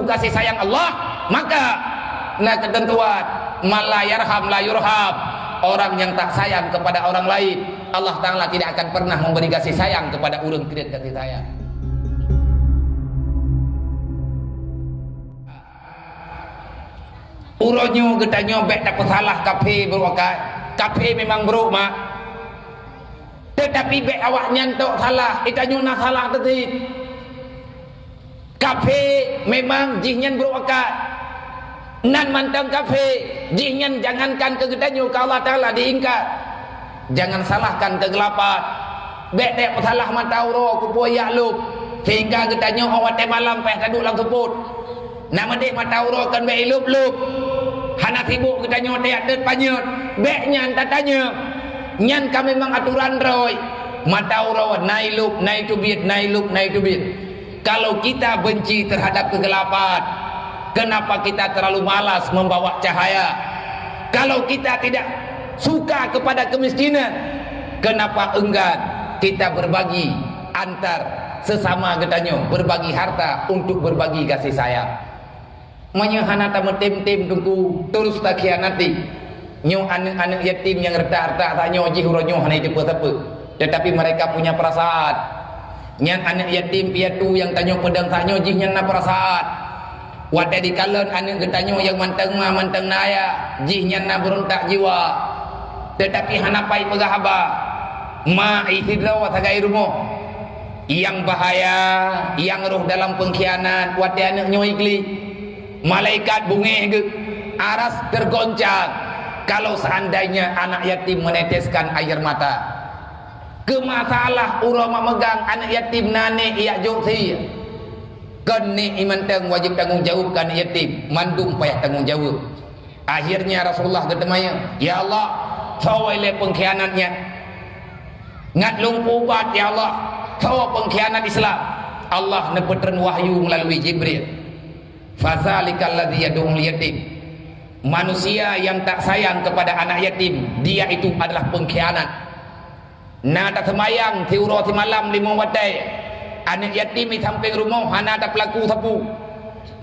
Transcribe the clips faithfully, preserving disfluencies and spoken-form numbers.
kasih sayang Allah, maka na keuteuntuan, "Man la yarham la yurham." Orang yang tak sayang kepada orang lain, Allah Ta'ala tidak akan pernah memberi kasih sayang kepada ureuëng kreuet kasih sayang. Uroe nyoe geutanyoe bék tapeusalah kafé brôk akai. Kafé memang brôk, mak. Tetapi bék awaknyan tok salah, geutanyoe na salah teutit. Kafé memang jihnyan brôk akai. Nan mantong kafé, jihnyan jangankan keu geutanyoe, keu Allah Ta'ala diingkat. Jangan salahkan kegelapan. Bék teupeue salah mata uroe kupeue jak lôb, sehingga geutanyoe 'oh watée malam payah taduek lam seupôt. Na meudeh mata uroe kon bék ilôb-lôb. Hana sibôk geutanyoe teuyak deuet panyöt. Bék nyan tatanyong. Nyan ka memang aturan droe. Mata uroe na ilôb, na iteubiet, na ilôb, na iteubiet. Kalau kita benci terhadap kegelapan, kenapa kita terlalu malas membawa cahaya? Kalau kita tidak suka kepada kemiskinan, kenapa enggan kita berbagi antar sesama geutanyoe, berbagi harta untuk berbagi kasih sayang? Meunyoe hana tameutem-tem teungku, terus takhianati. Nyoe aneuëk-aneuëk yatim nyang retak-retak tanyoe jih uroe nyoe hana jiteupeue sapeue, tetapi mereka punya perasaan. Nyan aneuëk yatim piatu nyang tanyoe peudong tanyoe jih nyan na perasaan. Watée dikalon aneuëk geutanyoe nyang mantong ma mantong na ayah, jih nyan na beurontak jiwa. Tetapi hana pai peugah haba. Ma isidroe sagai rumoh. Nyang bahaya, nyang roh dalam pengkhianat watée aneuëk nyoe iklik. Malaikat bungéh geuh, aras tergoncang kalau seandainya anak yatim meneteskan air mata. Keumasalah uroe mameugang aneuëk yatim na nék ijak jok sie. Kon nék imantong wajéb tanggong jaweueb keu aneuëk yatim, mandum payah tanggong jaweueb. Akhirnya Rasulullah geuteumanyong, "Ya Allah, soe ilée pengkhianat nyan? Ngat lôn peuubat, ya Allah, soe pengkhianat Islam?" Allah neupeutreun wahyu melalui Jibril. Fadzalikal ladzi yad'ul yatim. Manusia yang tak sayang kepada anak yatim, dia itu adalah pengkhianat. Na taseumayang siuroe simalam limong watée. Aneuëk yatim di sampéng rumoh hana tapeulaku sapeue.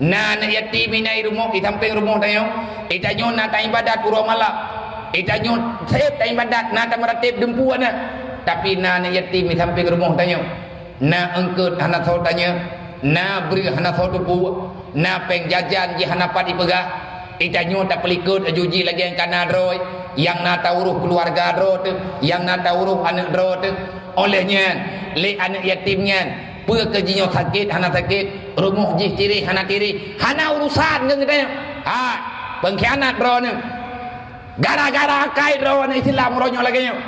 Na aneuëk yatim inan rumoh di sampéng rumoh tanyoe. Geutanyoe na taibadat uroe malam. Geutanyoe sép taibadat na tameuratéb dumpeue aneuëk. Tapi na aneuëk yatim di sampéng rumoh tanyoe. Na eungkôt hana soe tanyong, na breueh hana soe teupeue, na péng jajan jih hana pat ipeugah. Geutanyoe tapeulikot laju jih lagée nyang kana droe, nyang na tauroh keuluwarga droe teuh, nyang na tauroh aneuëk droe teuh. Óh lheueh nyan, lé aneuëk yatim nyan, peue keu jih nyoe sakét hana sakét, rumoh jih tireh hana tireh, hana urusan ngon geutanyoe. Ha, pengkhianat droeneueh. Gara-gara akai droeneueh Islam uroe nyoe lagée nyoe.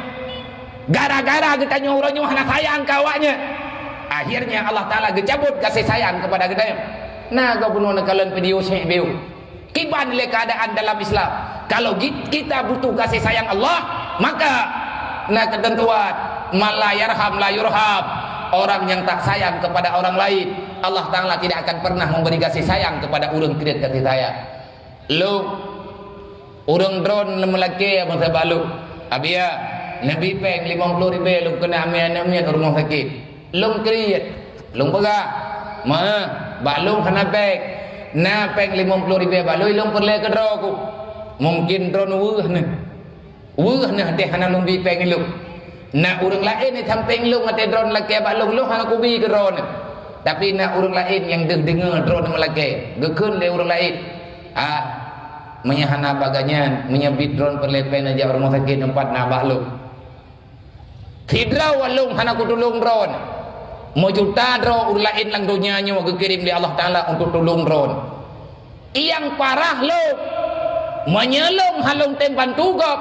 Gara-gara geutanyoe uroe nyoe hana sayang keu awaknyan. Akhirnya Allah Ta'ala geucabut kasih sayang kepada geutanyoe. Na geubunoe neukalon video Syekh Biu. Kiban lé keuadaan dalam Islam. Kalau gi-, kita butuh kasih sayang Allah, maka na keuteuntuan, "Man la yarham la yurham." Orang yang tak sayang kepada orang lain, Allah Ta'ala tidak akan pernah memberi kasih sayang kepada ureuëng kreuet kasih sayang. Lôn, ureuëng droen lôn meulakée masa bak lôn. Abiya, neubi péng limong ploh ribée lôn keuneuk amé aneuëk miet u rumoh sakét. Lôn kriet. Lôn peugah, "Ma, bak lôn hana péng. Na péng limong ploh ribée bak lôn, lôn peureulée keu droe ku." Mungkin droen weueh neuh. Weueh neuh deh hana lôn bi péng ilôn. Na ureuëng laén di sampéng lôn watée droen lakée bak lôn, lôn hana kubi keu droeneueh. Tapi na ureuëng laén nyang deuh deungoe droeneueh meulakée, geukheun lé ureuëng laén, "Ah, meunyoe hana bagaih nyan, meunyoe bi droen peureulée péng neujak rumoh sakét teumpat na bak lôn." Sidroe lôn hana kutulông droeneueh. Meujuta droe ureuëng laén lam donya nyoe geukirém lé Allah Ta'ala untuk tulông droeneueh. Nyang parah lom, meunyoe lôn hana lôn tem bantu gob,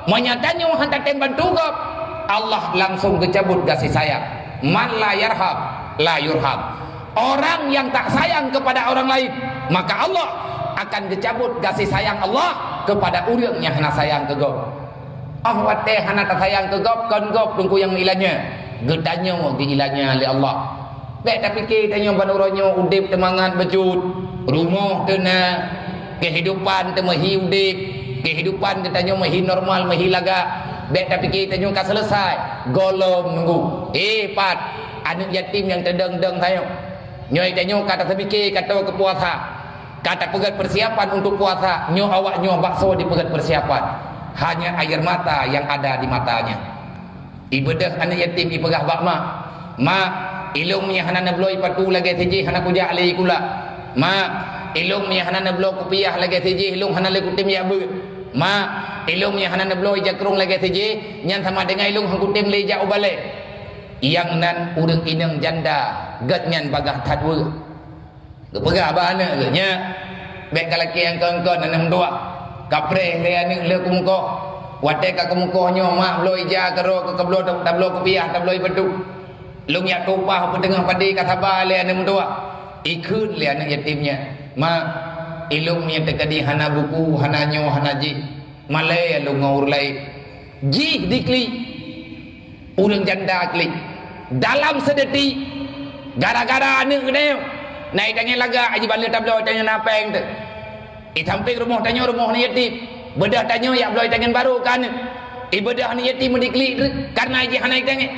meunyoe tanyoe hana tatem bantu gob, Allah langsung geucabut gaséh sayang. Man la yarham, la yurham. Orang yang tak sayang kepada orang lain, maka Allah akan geucabut gaséh sayang Allah kepada ureuëng nyang hana sayang keu gob. Óh watée hana tasayang keu gob, kon gob teungku nyang meuilanyoe, geutanyoe geuilanyoe lé Allah. Bék tapike tanyoe ban uroe nyoe udeb teumangat bacut, rumoh teuna, keuhidupan teumeuhi udeb, keuhidupan geutanyoe meuhi normal, meuhi lagak. Bék tapike tanyoe ka seuleusai, gohlom nunggu. Eh, pat aneuëk yatim nyang teudong-dong tanyoe. Nyoe tanyoe ka taseumike ka toe keu puasa, ka tapeugét persiapan untuk puasa, nyoe awak nyoe baksoe dipeugét persiapan. Hanya air mata yang ada di matanya. Ibeudôh aneuk yatim ipeugah bak mak, "Mak, ilông nyang hana neubloe patu lagée sijih hana kujak lé ikula. Mak, ilông nyang hana neubloe kupiah lagée sijih ilông hana lé kutem jak beuet. Mak, ilông nyang hana neubloe jakrong lagée sijih nyan sama deungon ilông han kutem lé jak u balée." Nyang nan ureuëng inong janda, gét nyan bagaih that weueh. Geupeugah bak aneuk geuh, "Nyak, bék kalakée nyang kon-kon aneuk meutuwah. Kapreh lé aneuk lé keumeukoh. Watée ka keumeukoh nyoe mak bloe ija keudroe keu keubloe tabloe kupiah tabloe ipeutôh. Lôn jak tueng upah u peuteungoh padé ka saba lé aneuk meutuwah." Ikheun lé aneuk yatim nyan, "Mak, ilông nyang teukeudi hana buku, hana nyoe, hana jih. Malée lôn ngon ureuëng laén." Jih diklik. Ureuëng janda klik. Dalam seudetik, gara-gara aneuk geutanyoe, na itangen lagak jiban lé tabloe tanyoe na péng teuh. Di sampéng rumoh tanyoe rumoh aneuk yatim. Beudôh tanyoe jak bloe tangen barô keu aneuk. Ibeudôh aneuk yatim meudiklik teuh, kareuna jih hana itangen.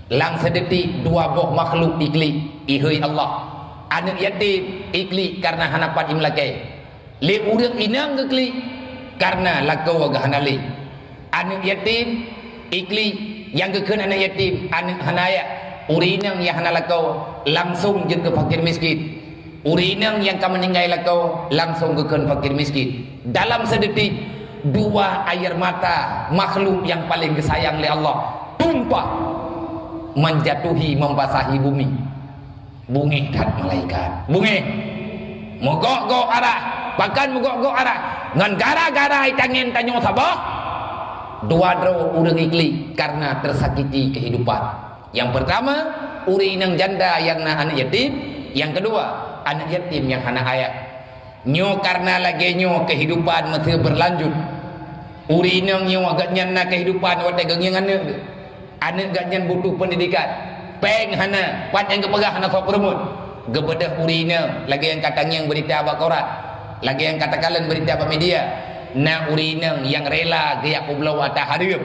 Lam seudetik dua boh makhluk iklik, ihôi Allah. Aneuk yatim iklik kareuna hana pat imeulakée. Lé ureuëng inong geuklik, kareuna lakoe geuh hana lé. Aneuk yatim iklik, nyang geukheun aneuk yatim, aneuk hana ayah. Ureuëng inong nyang hana lakoe langsong jeuet keu fakir miskin. Ureuëng inong nyang ka meuninggai lakoe langsong geukheun fakir miskin. Dalam seudetik, dua air mata makhluk nyang paleng geusayang lé Allah tumpah, menjatuhi, membasahi bumi. Bungéh that malaikat. Bungéh. Meugok-gok arah. Pakon meugok-gok arah? Ngon gara-gara itangen tanyoe saboh, dua droe ureuëng iklik kareuna tersakiti kehidupan. Nyang peurtama, ureuëng inong janda nyang na aneuk yatim. Nyang keudua, aneuk yatim nyang hana ayah. Nyoe kareuna lagée nyoe kehidupan meusé berlanjut. Ureuëng inong nyoe gobnyan na kehidupan watée geungieng aneuk. Aneuk gobnyan butuh pendidikan. Péng hana, pat nyang geupeugah hana soe peurumoh. Geubeudôh ureuëng inong lagée nyang ka tangieng beurita bak koran, lagée nyang ka takalon beurita bak media. Na ureuëng inong nyang rela geujak peubloe ata hareuem.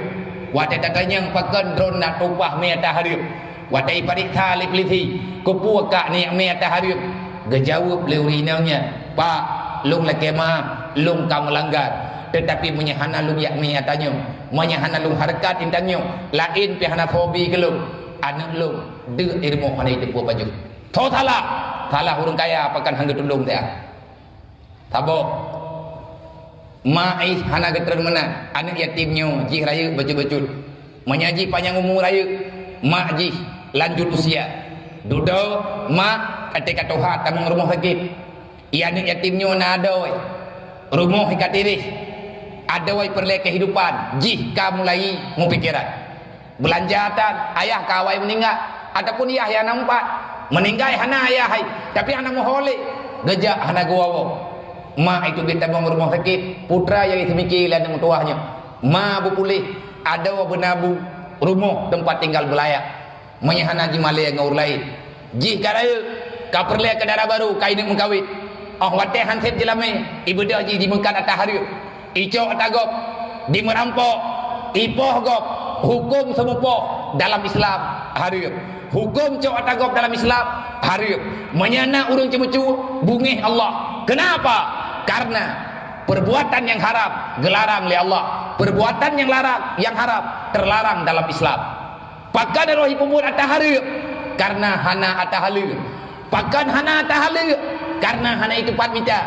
Watée tatanyong pakon droeneuh na tueng upah mé ata hareuem. Watée ipareksa lé peulisi, keupeue kak neujak mé ata hareuem? Geujaweueb lé ureuëng inong nyan, "Pak, lôn lakée meu'ah, lôn ka meulanggar. Teutapi meunyoe hana lôn jak mé ata nyoe, meunyoe hana lôn hareukat intan nyoe, laén pih hana soe bi keu lôn. Aneuk lôn deuek di rumoh hana jiteupeue pajoh." Soe salah? Salah ureuëng kaya pakon han geutulông teuh. Saboh. Mak jih hana geutreun meunan, aneuk yatim nyoe jih rayeuk bacut-bacut. Meunyoe jih panyang umu rayeuk, mak jih lanjut usia. Dudoe mak até ka tuha tamong rumoh sakét. Aneuk yatim nyoe na adoe. Rumoh ka tiréh. Adoe peureulée kehidupan, jih ka mulai meupikeran. Beulanja tan, ayah ka awai meuninggai, ataupun yah nyang na meupat. Meuninggai hana ayah hai, tapi hana meuho lé. Geujak hana geuwoe-woe. Mak jiteubiet tamong rumoh sakét, putra nyang jiseumiké lé aneuk meutuwah nyoe. Ma beupuléh, adoe beunabu, rumoh teumpat tinggai beulayak. Meunyoe hana jimalée ngon ureuëng laén. Jih ka rayeuk, ka peureulée keu dara barô, ka ineuk meukawen. Óh watée han sép jilamé, ibeudôh jih jimeukat ata hareuem. Icok ata gob, jimeurampok, ipoh gob, huköm seumupoh dalam Islam hareuem. Huköm cok ata gob dalam Islam hareuem. Meunyoe na ureuëng ceumeucue, bungéh Allah. Kenapa? Karena perbuatan yang haram geularang lé Allah. Perbuatan yang larang, yang haram terlarang dalam Islam. Pakon roh jipeubuet ata hareuem? Karena hana ata haleue. Pakon hana ata haleue? Karena hana jiteupat mita.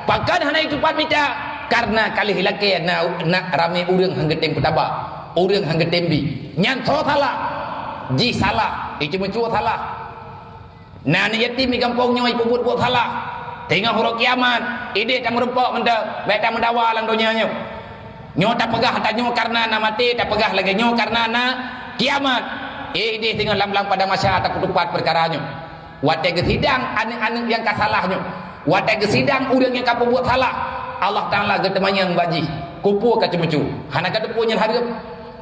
Pakon hana jiteupat mita? Karena ka lheueh lakée na, na ramé ureuëng han geutem peutaba, ureuëng han geutem bi. Nyan soe salah? Jih salah, jiceumeucue salah. Na aneuk yatim di gampông nyoe jipeubuet buet salah. Teungoh uroe kiamat, idéh tameurumpok mantong, bék tameudawa lam donya nyoe. Nyoe tapeugah tanyoe kareuna na maté, tapeugah lagée nyoe kareuna na kiamat. Eh, idéh teungoh lam-lam padang mahsyar tapeuteupat peukara nyoe. Watée geusidang aneuk-aneuk nyang ka salah nyoe, watée geusidang ureuëng nyang ka peubuet salah, Allah Taala geuteumanyong bak jih, "Keupeue kaceumeucue? Hana kateupeue nyan hareuem?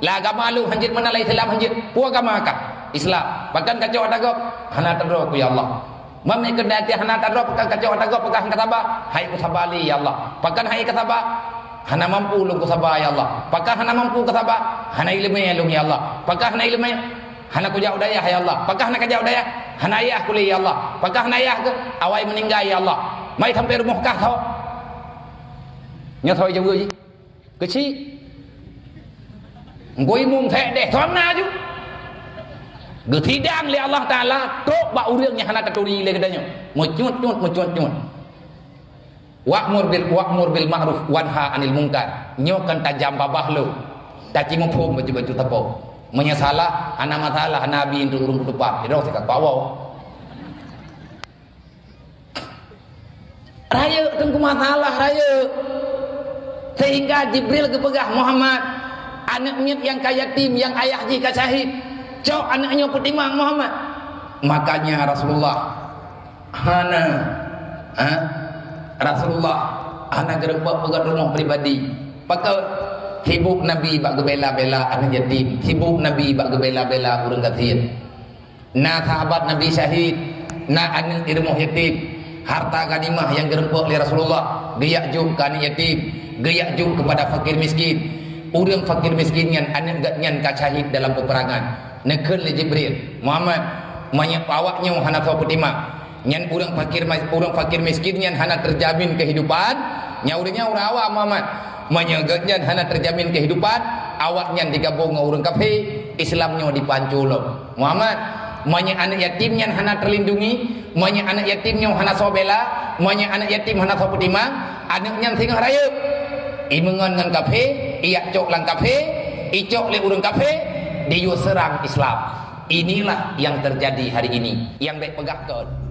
Lam agama lôn hanjeuet meunan, lam Islam hanjeuet. Peue agama kah? Islam. Pakon kacok ata gob? Hana tadroe ku, ya Allah." Meunyoe keuneuk hana tadroe, pakon kacok ata gob, pakon han kasaba? Hai kusaba lé, ya Allah. Pakon hai kasaba? Hana mampu lôn kusaba, ya Allah. Pakon hana mampu kasaba? Hana iéleumé lôn, ya Allah. Pakon hana iéleumé? Hana kujak u dayah, ya Allah. Pakon hana kajak u dayah? Hana yah kuleh, ya Allah. Pakah hana yah keuh? Awai meuninggai, ya Allah. Mai sampai rumoh kah tho. Nyoe tho jaweueb jih. Keuchik. Nggui mum thek deh, tho na ju. Geusidang lé Allah Taala trok bak ureuëng nyang hana taturi lé geutanyoe. Meucut-cut, meucut-cut. Wa'mur bil, wa'mur bil ma'ruf wanha 'anil munkar. Nyoe kan tajam babah lôn. Taci muphom baju-baju teupeu. Meunyoe salah, hana masalah, hana abi untuk ureuëng keudeupan. Didong sikat bawa. Rayeuk teungku masalah rayeuk. Sehingga Jibril geupeugah, "Muhammad, aneuëk miet nyang ka yatim, nyang ayah jih ka syahid. Cok aneuëk nyoe peutimang, Muhammad." Makanya Rasulullah hana, ha? Rasulullah hana geureumpok peugöt rumoh pribadi. Pakon? Sibuk Nabi bak geubela-bela aneuëk yatim, sibuk Nabi bak geubela-bela ureuëng gasien. Na sahabat Nabi syahid, na aneuëk di rumoh yatim. Harta ganimah nyang geureumpok lé Rasulullah, geujak jok keu aneuëk yatim, geujak jok keupada fakir miskin. Ureuëng fakir miskin nyan aneuëk geuh nyan ka syahid dalam peperangan. Neukheun lé Jibril, "Muhammad, meunyoe awak nyoe hana soe peutimang, nyan ureuëng fakir mas-, ureuëng fakir miskin nyan hana teujamin keuhidupan." Nyan ureuëng nyan ureuëng awam, Muhammad. Meunyoe geuh nyan hana teujamin keuhidupan, awak nyan digabong ngon ureuëng kafé, Islam nyoe dipancô lom. Muhammad, meunyoe aneuëk yatim nyan hana teulindungi, meunyoe aneuëk yatim nyoe hana soe bela, meunyoe aneuëk yatim hana soe peutimang, aneuëk nyan singoh rayeuk. Imeungon ngon kafé, ijak cok lam kafé, icok lé ureuëng kafé, diyue seurang Islam. Inilah yang terjadi hari ini. Nyang bék peugah kon.